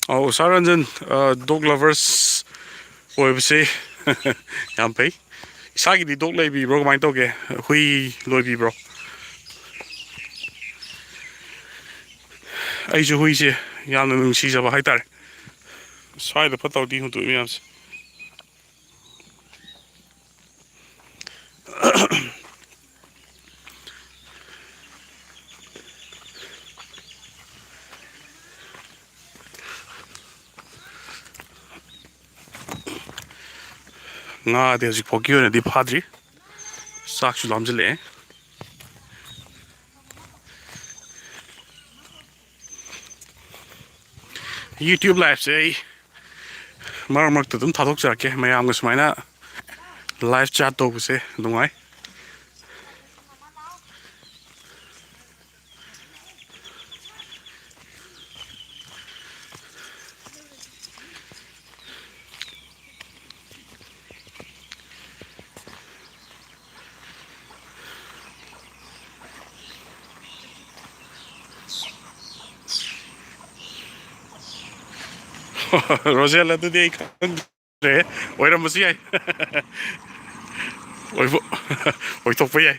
ꯑꯧ, ꯁꯥꯔ ꯔꯟꯖꯟ, ꯗꯣꯒ ꯂꯚꯔꯁ ꯑꯣꯏꯕꯁꯦ ꯌꯥꯝ ꯐꯩ꯫ ꯏꯁꯥꯒꯤꯗꯤ ꯗꯣꯒ ꯂꯩꯕꯤꯕ꯭ꯔꯣ? ꯀꯃꯥꯏꯅ ꯇꯧꯒꯦ? ꯍꯨꯏ ꯂꯣꯏꯕꯤꯕ꯭ꯔꯣ? ꯑꯩꯁꯨ ꯍꯨꯏꯁꯦ ꯌꯥꯝꯅ ꯅꯨꯡꯁꯤꯖꯕ ꯍꯥꯏꯇꯥꯔꯦ꯫ ꯁ꯭ꯋꯥꯏꯗ ꯐꯠꯇꯕꯗꯤ ꯍꯨꯟꯗꯣꯛꯏ ꯃꯌꯥꯝꯁꯦ꯫ ꯉꯥꯗꯤ ꯍꯧꯖꯤꯛ ꯐꯥꯎꯒꯤ ꯑꯣꯏꯅꯗꯤ ꯐꯥꯗ꯭ꯔꯤ꯫ ꯆꯥꯛꯁꯨ ꯂꯥꯝꯁꯤꯜꯂꯛꯑꯦ꯫ YouTube liveꯁꯦ ꯑꯩ ꯃꯔꯛ ꯃꯔꯛꯇ ꯑꯗꯨꯝ ꯊꯥꯗꯣꯛꯆꯔꯛꯀꯦ꯫ ꯃꯌꯥꯝꯒ ꯁꯨꯃꯥꯏꯅ live chat ꯇꯧꯕꯁꯦ ꯅꯨꯡꯉꯥꯏ꯫ ꯔꯣꯖꯦꯜ, ꯑꯗꯨꯗꯤ ꯑꯩ ꯈꯪꯗ꯭ꯔꯦ꯫ ꯑꯣꯏꯔꯝꯕꯁꯨ ꯌꯥꯏ꯫ ꯑꯣꯏꯕ-, ꯑꯣꯏꯊꯣꯛꯄ ꯌꯥꯏ꯫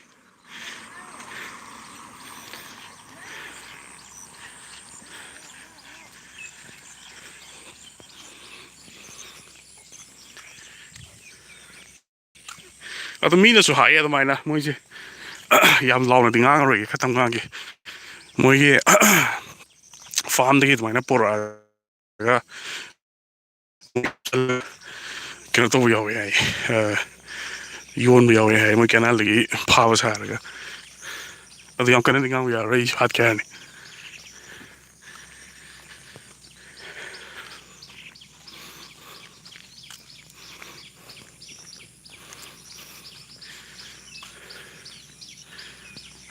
ꯑꯗꯨ ꯃꯤꯅꯁꯨ ꯍꯥꯏꯌꯦ ꯑꯗꯨꯃꯥꯏꯅ, ꯃꯣꯏꯁꯦ ꯌꯥꯝ ꯂꯥꯎꯅꯗꯤ ꯉꯥꯡꯉꯔꯣꯏꯒꯦ, ꯈꯇꯪ ꯉꯥꯡꯒꯦ꯫ ꯃꯣꯏꯒꯤ farmꯗꯒꯤ ꯑꯗꯨꯃꯥꯏꯅ ꯄꯨꯔꯛꯑꯒ ꯀꯩꯅꯣ ꯇꯧꯕ ꯌꯥꯎꯋꯦ ꯍꯥꯏ, ꯑ, ꯌꯣꯟꯕ ꯌꯥꯎꯋꯦ ꯍꯥꯏ, ꯃꯣꯏ canalꯗꯒꯤ ꯐꯥꯕ ꯁꯥꯔꯒ꯫ ꯑꯗꯨ ꯌꯥꯝ ꯀꯟꯅꯗꯤ ꯉꯥꯡꯕ ꯌꯥꯔꯔꯣꯏ, ꯑꯩꯁꯨ ꯍꯥꯠꯀꯦ ꯍꯥꯏꯔꯅꯤ꯫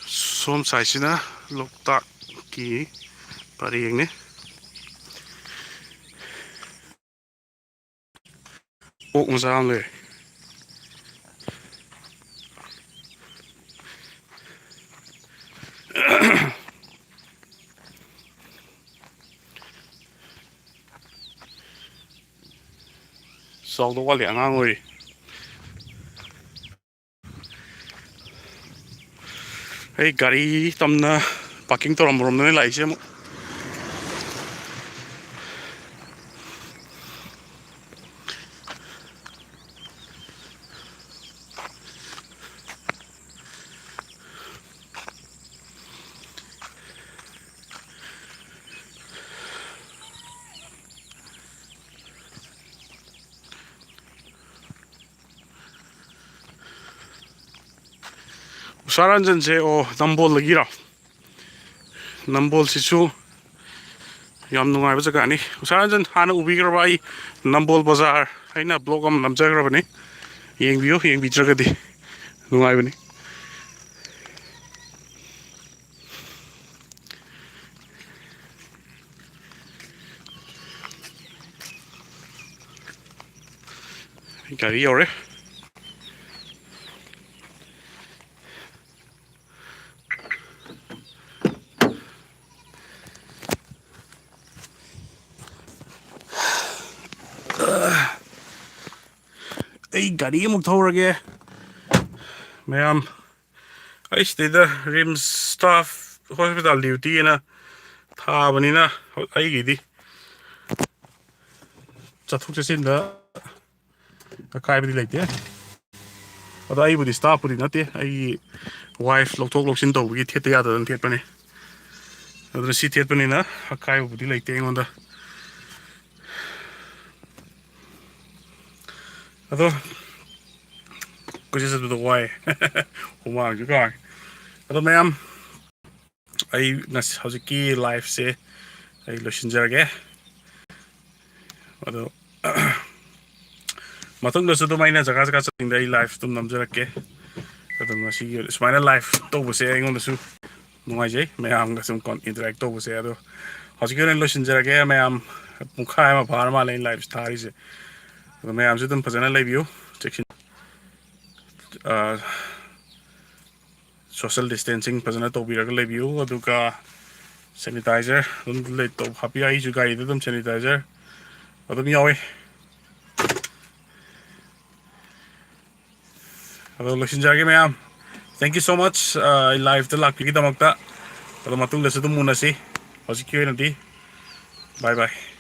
ꯁꯣꯝ ꯁꯥꯏꯠꯁꯤꯅ ꯂꯣꯛꯇꯥꯛꯀꯤ ꯄꯔꯦꯡꯅꯤ꯫ ꯑꯣꯛ ꯃꯆꯥ ꯑꯃ ꯂꯩꯔꯦ꯫ ꯆꯥꯎꯗꯧ ꯋꯥꯠꯂꯤ, ꯑꯉꯥꯡ ꯑꯣꯏꯔꯤ꯫ ꯑꯩ ꯒꯥꯔꯤ ꯇꯝꯅ ꯄꯥꯔꯀꯤꯡ ꯇꯧꯔꯝꯕꯔꯣꯝꯗꯅꯦ ꯂꯥꯛꯏꯁꯦ ꯑꯃꯨꯛ꯫ ꯎꯁꯥ ꯔꯟꯖꯟꯁꯦ, ꯑꯣ, ꯅꯝꯕꯣꯜꯗꯒꯤꯔꯣ? ꯅꯝꯕꯣꯜꯁꯤꯁꯨ ꯌꯥꯝ ꯅꯨꯡꯉꯥꯏꯕ ꯖꯒꯥꯅꯤ꯫ ꯎꯁꯥ ꯔꯟꯖꯟ ꯍꯥꯟꯅ ꯎꯕꯤꯈ꯭ꯔꯕ? ꯑꯩ ꯅꯝꯕꯣꯜ ꯕꯖꯥꯔ ꯑꯩꯅ ꯕ꯭ꯂꯣꯛ ꯑꯃ ꯅꯝꯖꯈ꯭ꯔꯕꯅꯤ, ꯌꯦꯡꯕꯤꯌꯨ, ꯌꯦꯡꯕꯤꯗ꯭ꯔꯒꯗꯤ꯫ ꯅꯨꯡꯉꯥꯏꯕꯅꯤ꯫ ꯒꯥꯔꯤ ꯌꯧꯔꯦ꯫ ꯑꯩ ꯒꯥꯔꯤ ꯑꯃꯨꯛ ꯊꯧꯔꯒꯦ꯫ ꯃꯌꯥꯝ, ꯑꯩ ꯁꯤꯗꯩꯗ ꯔꯤꯝꯁ ꯁ꯭ꯇꯥꯐ ꯍꯣꯁꯄꯤꯇꯥꯜ ꯗ꯭ꯌꯨꯇꯤ ꯑꯅ ꯊꯥꯕꯅꯤꯅ ꯑꯩꯒꯤꯗꯤ ꯆꯠꯊꯣꯛ ꯆꯠꯁꯤꯟꯗ ꯑꯀꯥꯏꯕꯗꯤ ꯂꯩꯇꯦ꯫ ꯑꯗꯣ ꯑꯩꯕꯨꯗꯤ ꯁ꯭ꯇꯥꯐꯄꯨꯗꯤ ꯅꯠꯇꯦ, ꯑꯩꯒꯤ ꯋꯥꯏꯐ ꯂꯧꯊꯣꯛ ꯂꯧꯁꯤꯟ ꯇꯧꯕꯒꯤ ꯊꯦꯠꯇ ꯌꯥꯗꯗꯅ ꯊꯦꯠꯄꯅꯦ꯫ ꯑꯗꯨꯅ ꯁꯤ ꯊꯦꯠꯄꯅꯤꯅ ꯑꯀꯥꯏꯕꯕꯨꯗꯤ ꯂꯩꯇꯦ ꯑꯩꯉꯣꯟꯗ꯫ ꯑꯗꯣ ꯀꯣꯏꯆꯠ ꯆꯠꯄꯗꯣ ꯋꯥꯏ꯫ ꯍꯨꯃꯥꯡꯁꯨ ꯀꯥꯡꯉꯦ꯫ ꯑꯗꯣ ꯃꯌꯥꯝ, ꯑꯩ ꯉꯁꯤ ꯍꯧꯖꯤꯛꯀꯤ ꯂꯥꯏꯐꯁꯦ ꯑꯩ ꯂꯣꯏꯁꯤꯟꯖꯔꯒꯦ꯫ ꯑꯗꯣ ꯃꯇꯨꯡꯗꯁꯨ ꯑꯗꯨꯝ ꯑꯩꯅ ꯖꯒꯥ ꯖꯒꯥ ꯆꯠꯅꯤꯡꯗ ꯑꯩ ꯂꯥꯏꯐ ꯑꯗꯨꯝ ꯅꯝꯖꯔꯛꯀꯦ꯫ ꯑꯗꯨꯝ ꯉꯁꯤꯒꯤ ꯁꯨꯃꯥꯏꯅ ꯂꯥꯏꯐ ꯇꯧꯕꯁꯦ ꯑꯩꯉꯣꯟꯗꯁꯨ ꯅꯨꯡꯉꯥꯏꯖꯩ, ꯃꯌꯥꯝꯒ ꯁꯨꯝ ꯀꯣꯟ ꯏꯟꯇꯔꯦꯛ ꯇꯧꯕꯁꯦ꯫ ꯑꯗꯣ ꯍꯧꯖꯤꯛꯀꯤ ꯑꯣꯏꯅ ꯂꯣꯏꯁꯤꯟꯖꯔꯒꯦ꯫ ꯃꯌꯥꯝ, ꯄꯨꯡꯈꯥꯏ ꯑꯃ ꯐꯥꯔ ꯃꯥꯜꯂꯦ ꯑꯩꯅ ꯂꯥꯏꯐ ꯊꯥꯔꯤꯁꯦ꯫ ꯑꯗꯣ ꯃꯌꯥꯝꯁꯨ ꯑꯗꯨꯝ ꯐꯖꯅ ꯂꯩꯕꯤꯌꯨ, ꯆꯦꯛꯁꯤꯟ-, ꯑ, social distancing ꯐꯖꯅ ꯇꯧꯕꯤꯔꯒ ꯂꯩꯕꯤꯌꯨ꯫ ꯑꯗꯨꯒ sanitizer ꯑꯗꯨꯝ ꯂꯩ-, ꯇꯧ-, ꯍꯥꯞꯄꯤꯌꯨ꯫ ꯑꯩꯁꯨ ꯒꯥꯔꯤꯗ ꯑꯗꯨꯝ sanitizer ꯑꯗꯨꯝ ꯌꯥꯎꯋꯤ꯫ ꯑꯗꯣ ꯂꯣꯏꯁꯤꯟꯖꯔꯒꯦ ꯃꯌꯥꯝ꯫ Thank you so much, ꯑꯩ ꯂꯥꯏꯐꯇ ꯂꯥꯛꯄꯤꯒꯤꯗꯃꯛꯇ꯫ ꯑꯗꯣ ꯃꯇꯨꯡꯗꯁꯨ ꯑꯗꯨꯝ ꯎꯅꯁꯤ꯫ ꯍꯧꯖꯤꯛꯀꯤ ꯑꯣꯏꯅꯗꯤ bye bye꯫